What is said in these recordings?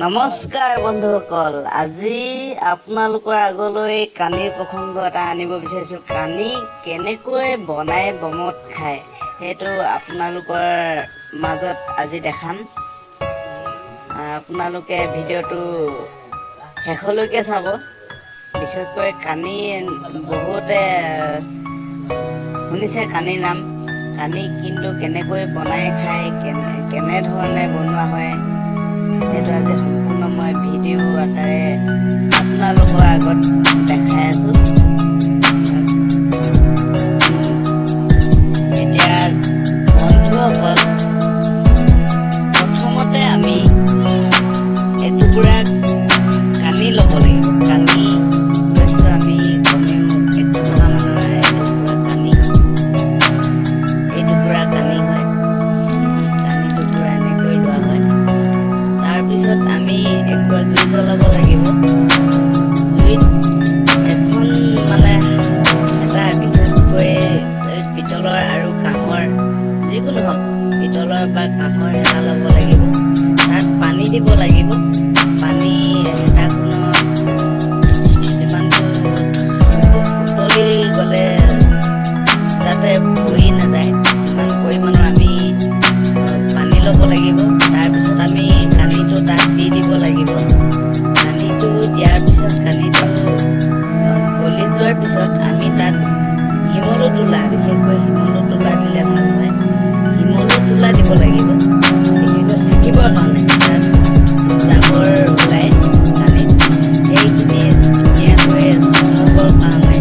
নমস্কাৰ বন্ধুসকল, আজি আপোনালোকৰ আগলৈ কানিৰ প্ৰসংগ এটা আনিব বিচাৰিছোঁ। কানি কেনেকৈ বনাই বমত খায়, সেইটো আপোনালোকৰ মাজত আজি দেখাম। আপোনালোকে ভিডিঅ'টো শেষলৈকে চাব। বিশেষকৈ কানি বহুতে শুনিছে কানিৰ নাম, কানি কিন্তু কেনেকৈ বনাই খায়, কেনেধৰণে বনোৱা হয়, সেইটো আজি সম্পূৰ্ণ মই ভিডিঅ' আকাৰে আপোনালোকৰ আগত দেখাই আছোঁ। এতিয়া বন্ধুসকল, প্ৰথমতে আমি এটুকুৰা কানি ল'ব লাগিব। কানি লৈছোঁ আমি কমেও 1 টকা মানৰ এটুকুৰা কানি। এই টুকুৰা কানি হয়, কানি টুকুৰা এনেকৈ লোৱা হয়। তাৰপিছত আমি একুৰা জুই জ্বলাব লাগিব। জুইত এখন মানে এটা বিশেষকৈ পিতলৰ আৰু কাঁহৰ, যিকোনো হওক, পিতলৰ বা কাঁহৰ হেতা ল'ব লাগিব। তাত পানী দিব লাগিব। পানী হেতাখনত যিমানটো উতলি গ'লে যাতে পুৰি নাযায়, সিমান পৰিমাণৰ আমি পানী ল'ব লাগিব। তাৰপিছত আমি কানিটো তাত দি দিব লাগিব। কানিটো দিয়াৰ পিছত, কানিটো গলি যোৱাৰ পিছত আমি তাত শিমলু তুলা, বিশেষকৈ শিমলু তুলা দিলে ভাল হয়। শিমলু তুলা দিব লাগিব বিশেষকৈ চাকিবৰ কাৰণে। তাত জাবৰ ওলাই কানিত, সেইখিনি ধুনীয়াকৈ চফা হ'বৰ কাৰণে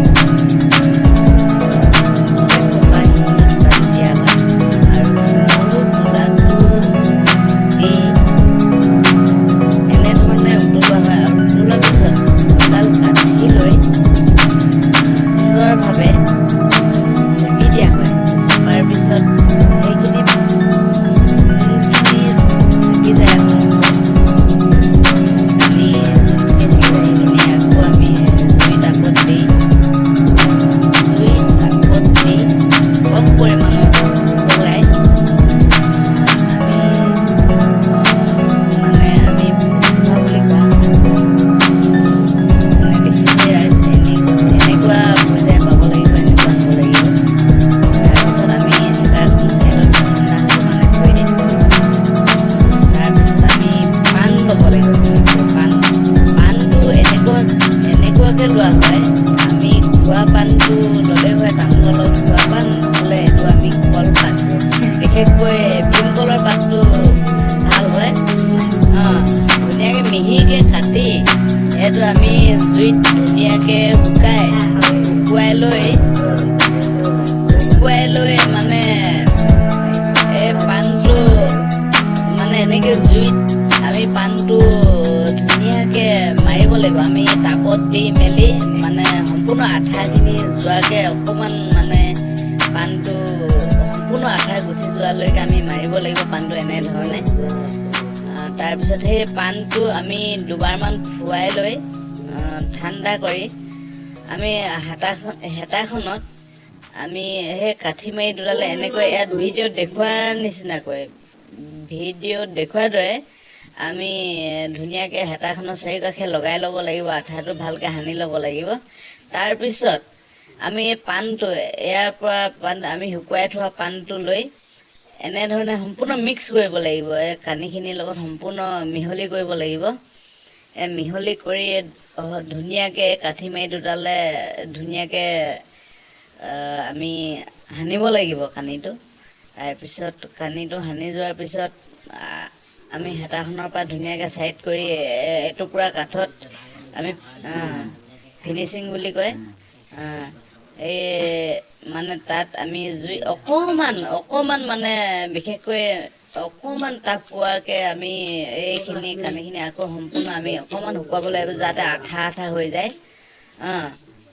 পকা শিমলু তুলা দিয়া হয়। আৰু শিমলু তুলাটো দি এনেধৰণে উতলোৱা হয়। আৰু উতলোৱাৰ পিছত এডাল কাঠি লৈ সুন্দৰভাৱে চেপি দিয়া হয়। চেপাৰ পিছত সেইখিনি যোনখিনি থাকি যায়, অংশ কানি যোনখিনি থাকি যায়, সেইখিনি আকৌ আমি জুই তাপত দি কম পৰিমাণত উতলাই আমি মানে আমি ফুটুকা বুলি কওঁ। মানে দেখিছে, এনেকুৱা পৰ্যায় পাব লাগিব, এনেকুৱা হ'ব লাগিব। তাৰপিছত আমি হেতাখন চাইডত ঠাণ্ডা হ'বৰ কাৰণে থৈ দিম। তাৰপিছত আমি পাণ ল'ব লাগিব। বিশেষকৈ পাণ, পাণটো এনেকুৱাকৈ লোৱা হয়, আমি খোৱা পাণটো ল'লে হয় তামোলৰ লগত খোৱা পাণ, নহ'লে এইটো আমি কলপাত, বিশেষকৈ ভীমকলৰ পাতটো ভাল হয়। ধুনীয়াকৈ মিহিকৈ কাটি সেইটো আমি জুইত ধুনীয়াকৈ শুকুৱাই লৈ মানে এই পাণটো মানে এনেকৈ জুইত আমি পাণটো ধুনীয়াকৈ মাৰিব লাগিব। আমি তাপত দি মেলি মানে সম্পূৰ্ণ আঠাখিনি যোৱাকৈ অকণমান, মানে পাণটো সম্পূৰ্ণ আঠা গুচি যোৱালৈকে আমি মাৰিব লাগিব পাণটো এনেধৰণে। তাৰপিছত সেই পাণটো আমি দুবাৰমান ফুৱাই লৈ ঠাণ্ডা কৰি আমি হেতাখনত আমি সেই কাঠি মাৰি দুডালে এনেকৈ ইয়াত ভিডিঅ'ত দেখুওৱাৰ নিচিনাকৈ, ভিডিঅ'ত দেখুওৱাৰ দৰে আমি ধুনীয়াকৈ হেতাখনৰ চাৰিওকাষে লগাই ল'ব লাগিব। আঠাটো ভালকৈ সানি ল'ব লাগিব। তাৰপিছত আমি এই পাণটো ইয়াৰ পৰা পাণ আমি শুকুৱাই থোৱা পাণটো লৈ এনেধৰণে সম্পূৰ্ণ মিক্স কৰিব লাগিব। এই কানিখিনিৰ লগত সম্পূৰ্ণ মিহলি কৰিব লাগিব। এই মিহলি কৰি ধুনীয়াকৈ কাঠি মাৰি দুডালে ধুনীয়াকৈ আমি সানিব লাগিব কানিটো। তাৰপিছত কানিটো সানি যোৱাৰ পিছত আমি হেতাখনৰ পৰা ধুনীয়াকৈ ছাইড কৰি এটুকুৰা কাঠত আমি ফিনিচিং বুলি কয়, এই মানে তাত আমি জুই অকণমান অকণমান, মানে বিশেষকৈ অকণমান তাপ পোৱাকৈ আমি এইখিনি কানিখিনি আকৌ সম্পূৰ্ণ আমি অকণমান শুকুৱাব লাগিব, যাতে আঠা আঠা হৈ যায়।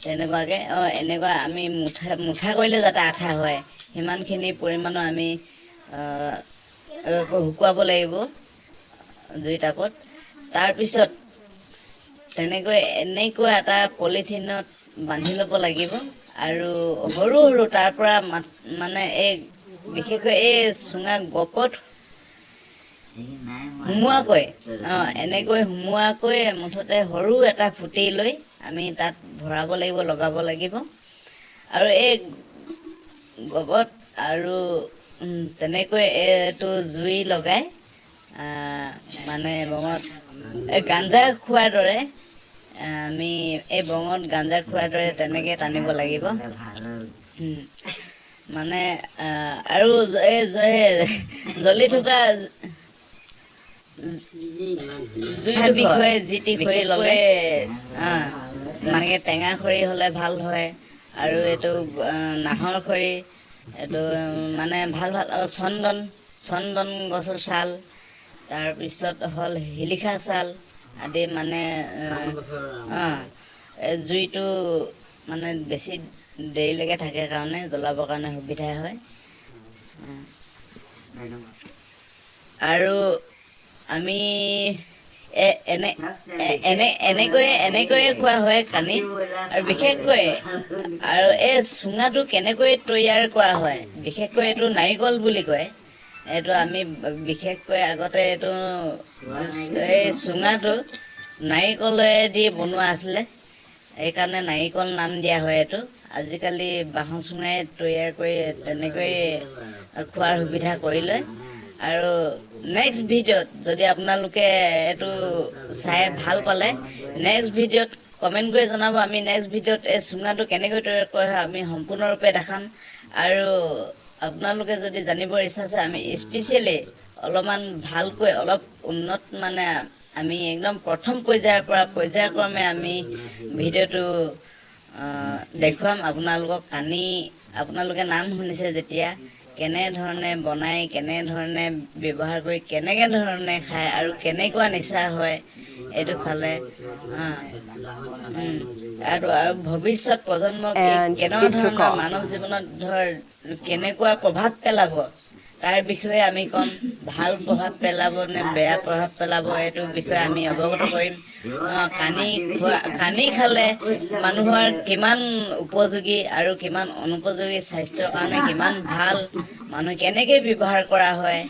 তেনেকুৱাকৈ এনেকুৱা আমি মুঠা মুঠা কৰিলে যাতে আঠা হয়, সিমানখিনি পৰিমাণৰ আমি শুকুৱাব লাগিব জুই তাপত। তাৰপিছত তেনেকৈ এনেকুৱা এটা পলিথিনত বান্ধি ল'ব লাগিব। আৰু সৰু সৰু তাৰ পৰা মানে এই বিশেষকৈ এই চুঙা গপত সোমোৱাকৈ, এনেকৈ সোমোৱাকৈ মুঠতে সৰু এটা ফুটি লৈ আমি তাত ভৰাব লাগিব, লগাব লাগিব। আৰু এই গবত আৰু তেনেকৈ এইটো জুই লগাই, মানে বঙত এই গাঞ্জা খোৱাৰ দৰে, আমি এই বঙত গাঞ্জা খোৱাৰ দৰে তেনেকৈ টানিব লাগিব। মানে আৰু এই জ্বলি থকা জুইটোৰ বিষয়ে যি টি খৰি ল'লে, মানে টেঙা খৰি হ'লে ভাল হয়, আৰু এইটো নাহৰ খৰি, এইটো মানে ভাল ভাল চন্দন, চন্দন গছৰ ছাল, তাৰপিছত হ'ল শিলিখা ছাল আদি, মানে জুইটো মানে বেছি দেৰিলৈকে থাকে কাৰণে জ্বলাবৰ কাৰণে সুবিধা হয়। আৰু আমি এনে এনে এনেকৈয়ে এনেকৈয়ে খোৱা হয় কানি। আৰু বিশেষকৈ আৰু এই চুঙাটো কেনেকৈ তৈয়াৰ কৰা হয়, বিশেষকৈ এইটো নাৰিকল বুলি কয়। এইটো আমি বিশেষকৈ আগতে এইটো এই চুঙাটো নাৰিকলেদি বনোৱা আছিলে, সেইকাৰণে নাৰিকল নাম দিয়া হয় এইটো। আজিকালি বাঁহৰ চুঙাই তৈয়াৰ কৰি তেনেকৈয়ে খোৱাৰ সুবিধা কৰি লয়। আৰু নেক্সট ভিডিঅ'ত যদি আপোনালোকে এইটো চাই ভাল পালে, নেক্সট ভিডিঅ'ত কমেণ্ট কৰি জনাব। আমি নেক্সট ভিডিঅ'ত এই চুঙাটো কেনেকৈ তৈয়াৰ কৰা হয় আমি সম্পূৰ্ণৰূপে দেখাম। আৰু আপোনালোকে যদি জানিবৰ ইচ্ছা আছে, আমি স্পেচিয়েলি অলপমান ভালকৈ অলপ উন্নত, মানে আমি একদম প্ৰথম পৰ্যায়ৰ পৰা পৰ্যায়ক্ৰমে আমি ভিডিঅ'টো দেখুৱাম আপোনালোকক। কানি আপোনালোকে নাম শুনিছে যেতিয়া, কেনেধৰণে বনায়, কেনেধৰণে ব্যৱহাৰ কৰি, কেনেকৈ ধৰণে খায় আৰু কেনেকুৱা নিচা হয় এইটো খালে, আৰু আৰু ভৱিষ্যত প্ৰজন্মক And কেনেকুৱা it took ধৰণৰ off. মানৱ জীৱনত ধৰ কেনেকুৱা প্ৰভাৱ পেলাব তাৰ বিষয়ে আমি ক'ম। ভাল প্ৰভাৱ পেলাব নে বেয়া প্ৰভাৱ পেলাব এইটো বিষয়ে আমি অৱগত কৰিম। কানি খোৱা, কানি খালে মানুহৰ কিমান উপযোগী আৰু কিমান অনুপযোগী, স্বাস্থ্যৰ কাৰণে কিমান ভাল, মানুহ কেনেকৈ ব্যৱহাৰ কৰা হয়।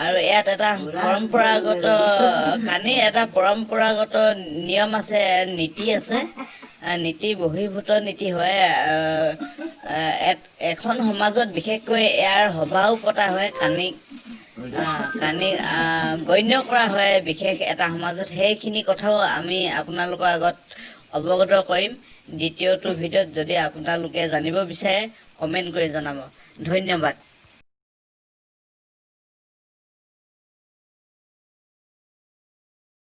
আৰু ইয়াত এটা পৰম্পৰাগত কানি, এটা পৰম্পৰাগত নিয়ম আছে, নীতি আছে, নীতি বহিৰ্ভূত নীতি হয়। এখন সমাজত বিশেষকৈ ইয়াৰ সভাও পতা হয়, কানিক কানি গণ্য কৰা হয় বিশেষ এটা সমাজত। সেইখিনি কথাও আমি আপোনালোকৰ আগত অৱগত কৰিম দ্বিতীয়টো ভিডিঅ'ত। যদি আপোনালোকে জানিব বিচাৰে, কমেণ্ট কৰি জনাব। ধন্যবাদ।